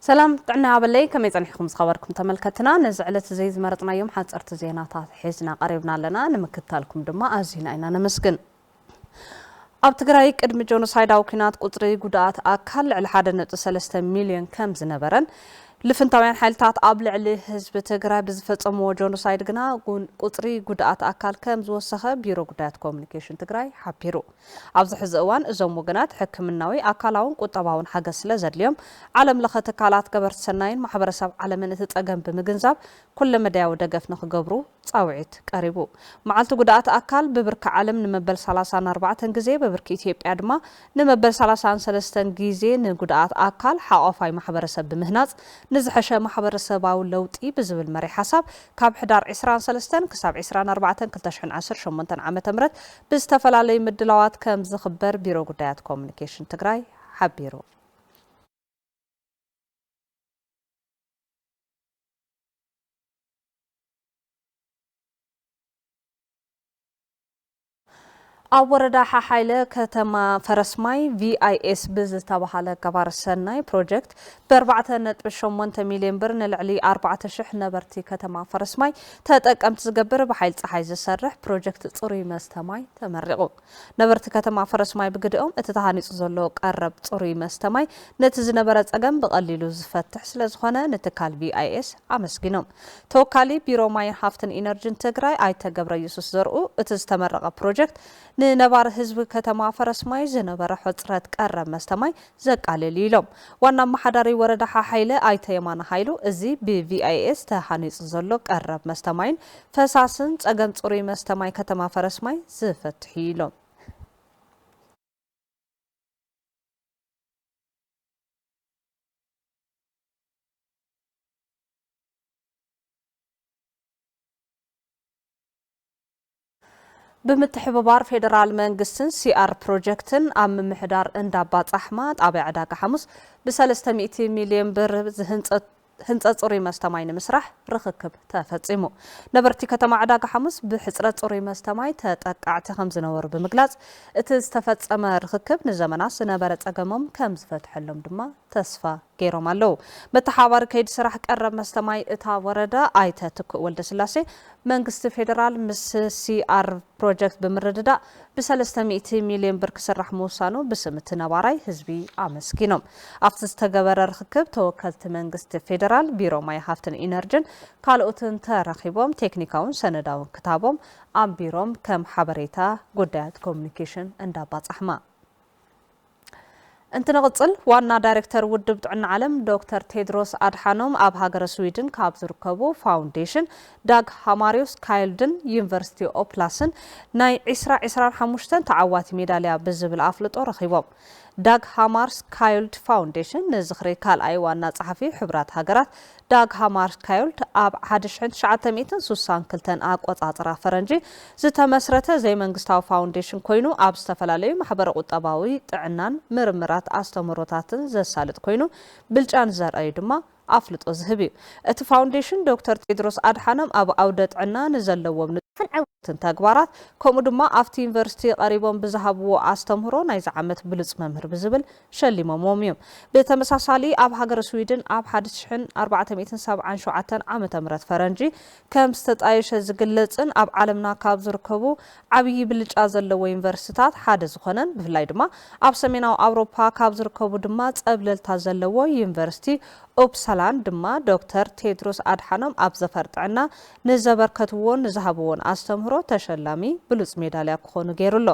ሰላም ጥዕና ያበለይ፣ ከመይ ጸኒሕኩም ዝኸበርኩም ተመልከትና? ነዚ ዕለት እዚ ዝመረጽናዮም ሓጸርቲ ዜናታት ሒዝና ቀሪብና ኣለና። ንምክታልኩም ድማ ኣዚና ኢና ነመስግን። ኣብ ትግራይ ቅድሚ ጆኖሳይዳዊ ኲናት ቁጽሪ ጉድኣት ኣካል ልዕሊ ሓደ ነጥቢ ሰለስተ ሚልዮን ከም ዝነበረን፣ ልፍንታውያን ሓይልታት ኣብ ልዕሊ ህዝቢ ትግራይ ብዝፈጸምዎ ጆኖሳይድ ግና ጉን-፣ ቁጽሪ ጉድኣት ኣካል ከም ዝወሰኸ ቢሮ ጉዳያት ኮሙኒኬሽን ትግራይ ሓቢሩ። ኣብዚ ሕዚ እዋን እዞም ወገናት ሕክምናዊ፣ ኣካላውን ቁጠባውን ሓገዝ ስለ ዘድልዮም፣ ዓለም ለኸ ትካላት፣ ገበርቲ ሰናይን ማሕበረሰብ ዓለምን እቲ ጸገም ብምግንዛብ ኩለ መዳያዊ ደገፍ ንኽገብሩ ጻውዒት ቀሪቡ። መዓልቲ ጉድኣት ኣካል ብብርኪ ዓለም ንመበል ሰላሳን ኣርባዕተን ግዜ፣ ብብርኪ ኢትዮጵያ ድማ ንመበል ሰላሳን ሰለስተን ግዜ ንጉድኣት ኣካል ሓቋፋይ ማሕበረሰብ ብምህናጽ ንዝሐሸ ማሕበረሰባዊ ለውጢ ብዝብል መሪሕ ሓሳብ ካብ ሕዳር ዕስራን ሰለስተን ክሳብ ዕስራን ኣርባዕተን ክልተ ሽሕን ዓሰርተ ሸሞንተን ዓመተ ምህረት ብዝተፈላለዩ ምድላዋት ከም ዝኽበር ቢሮ ጉዳያት ኮሙኒኬሽን ትግራይ ሓቢሩ። ኣብ ወረዳ ሓሓይለ ከተማ ፈረስማይ ቪ ኣይ ኤስ ብዝተባሃለ ገባር ሰናይ ፕሮጀክት ብኣርባዕተ ነጥቢ ሸሞንተ ሚልዮን ብር ንልዕሊ ኣርባዕተ ሽሕ ነበርቲ ከተማ ፈረስማይ ተጠቀምቲ ዝገብር ብሓይሊ ጸሓይ ዝሰርሕ ፕሮጀክት ጽሩይ መስተ ማይ ተመሪቑ። ነበርቲ ከተማ ፈረስማይ ብግዲኦም፣ እቲ ተሃኒጹ ዘሎ ቀረብ ጽሩይ መስተ ማይ ነቲ ዝነበረ ጸገም ብቐሊሉ ዝፈትሕ ስለ ዝኾነ፣ ንትካል ቪ ኣይ ኤስ ኣመስጊኖም። ተወካሊ ቢሮ ማይን ሃፍትን ኢነርጂን ትግራይ ኣይተ ገብረ የሱስ ዘርኡ፣ እቲ ዝተመረቐ ፕሮጀክት ንነባሪ ህዝቢ ከተማ ፈረስማይ ዝነበረ ሕጽረት ቀረብ መስተ ማይ ዘቃልል እዩ ኢሎም። ዋና ኣመሓዳሪ ወረዳ ሓሓይለ ኣይተ የማነ ሃይሉ፣ እዚ ብ ቪ ኣይ ኤስ ተሃኒጹ ዘሎ ቀረብ መስተ ማይን ፈሳስን ጸገም ጽሩይ መስተ ማይ ከተማ ፈረስማይ ዝፈትሕ እዩ ኢሎም። ብምትሕብባር ፌደራል መንግስትን ሲ ኣር ፕሮጀክትን ኣብ ምምሕዳር እንዳባ ጻሕማ ጣብያ ዕዳጋ ሓሙስ ብሰለስተ ሚእቲ ሚልዮን ብር ዝህንጸት ህንጸት ጽሩይ መስተ ማይ ንምስራሕ ርኽክብ ተፈጺሙ። ነበርቲ ከተማ ዕዳጋ ሓሙስ ብሕጽረት ጽሩይ መስተ ማይ ተጠቃዕቲ ከም ዝነበሩ ብምግላጽ፣ እቲ ዝተፈጸመ ርኽክብ ንዘመናት ዝነበረ ጸገሞም ከም ዝፈትሐሎም ድማ ተስፋ ገይሮም ኣለዉ። መተሓባሪ ከይዲ ስራሕ ቀረብ መስተ ማይ እታ ወረዳ ኣይተ ትኩእ ወልደስላሴ፣ መንግስቲ ፌደራል ምስ ሲ ኣር ፕሮጀክት ብምርድዳእ ብሰለስተ ሚእቲ ሚልዮን ብር ክስራሕ ምውሳኑ ብስም እቲ ነባራይ ህዝቢ ኣመስጊኖም። ኣብቲ ዝተገበረ ርኽክብ ተወከልቲ መንግስቲ ፌደራል፣ ቢሮ ማይ ሃፍትን ኢነርጅን ካልኦትን ተረኺቦም ቴክኒካውን ሰነዳውን ክታቦም ኣንቢሮም ከም ሓበሬታ ጉዳያት ኮሙኒኬሽን እንዳባጻሕማ። እንትንቕጽል፣ ዋና ዳይሬክተር ውድብ ጥዕና ዓለም ዶክተር ቴድሮስ ኣድሓኖም ኣብ ሃገረ ስዊድን ካብ ዝርከቡ ፋውንዴሽን ዳግ ሃማሪዮስ ካይልድን ዩኒቨርሲቲ ኦፕላስን ናይ ዕስራ ዕስራን ሓሙሽተን ተዓዋቲ ሜዳልያ ብዝብል ኣፍልጦ ረኺቦም። ዳግ ሃማርስ ካይልድ ፋውንዴሽን ንዝኽሪ ካልኣይ ዋና ጸሓፊ ሕቡራት ሃገራት ዳግ ሃማርካዮልድ ኣብ ሓደ ሽሕን ትሽዓተ ሚእትን ስሳን ክልተን ኣቆጻጽራ ፈረንጂ ዝተመስረተ ዘይመንግስታዊ ፋውንዴሽን ኮይኑ፣ ኣብ ዝተፈላለዩ ማሕበረ ቁጠባዊ፣ ጥዕናን ምርምራት ኣስተምህሮታትን ዘሳልጥ ኮይኑ፣ ብልጫ ንዘርኣዩ ድማ ኣፍልጦ ዝህብ እዩ። እቲ ፋውንዴሽን ዶክተር ቴድሮስ ኣድሓኖም ኣብ ኣውደ ጥዕና ንዘለዎም ንጡፍን ዕውትን ተግባራት፣ ከምኡ ድማ ኣብቲ ዩኒቨርሲቲ ቀሪቦም ብዝሃብዎ ኣስተምህሮ ናይዚ ዓመት ብሉጽ መምህር ብዝብል ሸሊሞምዎም እዮም። ብተመሳሳሊ፣ ኣብ ሃገረ ስዊድን ኣብ ሓደ ሽሕን ኣርባዕተ ሚእትን ሰብዓን ሸውዓተን ዓመተ ምህረት ፈረንጂ ከም ዝተጣየሸ ዝግለጽን ኣብ ዓለምና ካብ ዝርከቡ ዓብዪ ብልጫ ዘለዎ ዩኒቨርሲቲታት ሓደ ዝኾነን፣ ብፍላይ ድማ ኣብ ሰሜናዊ ኣውሮፓ ካብ ዝርከቡ ድማ ጸብለልታ ዘለዎ ዩኒቨርሲቲ ኡፕሳላን ድማ ዶክተር ቴድሮስ ኣድሓኖም ኣብ ዘፈር ጥዕና ንዘበርከትዎን ንዝሃብዎን ኣስተምህሮ ተሸላሚ ብሉጽ ሜዳልያ ክኾኑ ገይሩ ኣሎ።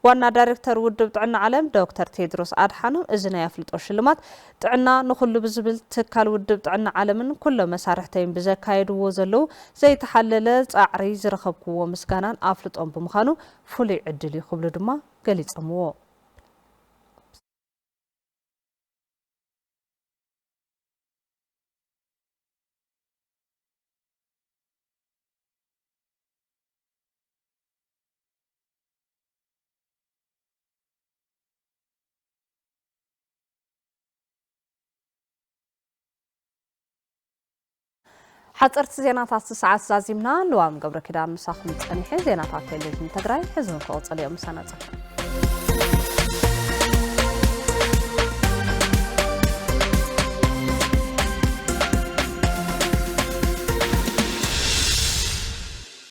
ዋና ዳይሬክተር ውድብ ጥዕና ዓለም ዶክተር ቴድሮስ ኣድሓኖም፣ እዚ ናይ ኣፍልጦ ሽልማት ጥዕና ንኹሉ ብዝብል ትካል ውድብ ጥዕና ዓለምን ኩሎም መሳርሕተይን ብዘካየድዎ ዘለዉ ዘይተሓለለ ጻዕሪ ዝረኸብክዎ ምስጋናን ኣፍልጦን ብምዃኑ ፍሉይ ዕድል እዩ ክብሉ ድማ ገሊጾምዎ። ሓፀርቲ ዜናታት ሰዓት ዛዚምና። ልዋም ገብረ ኪዳን ምሳኹም ፀኒሐ። ዜናታት ቴሌቪዥን ትግራይ ሕዚ ክቕፅል እዮም። ምሳና ፀንሑ።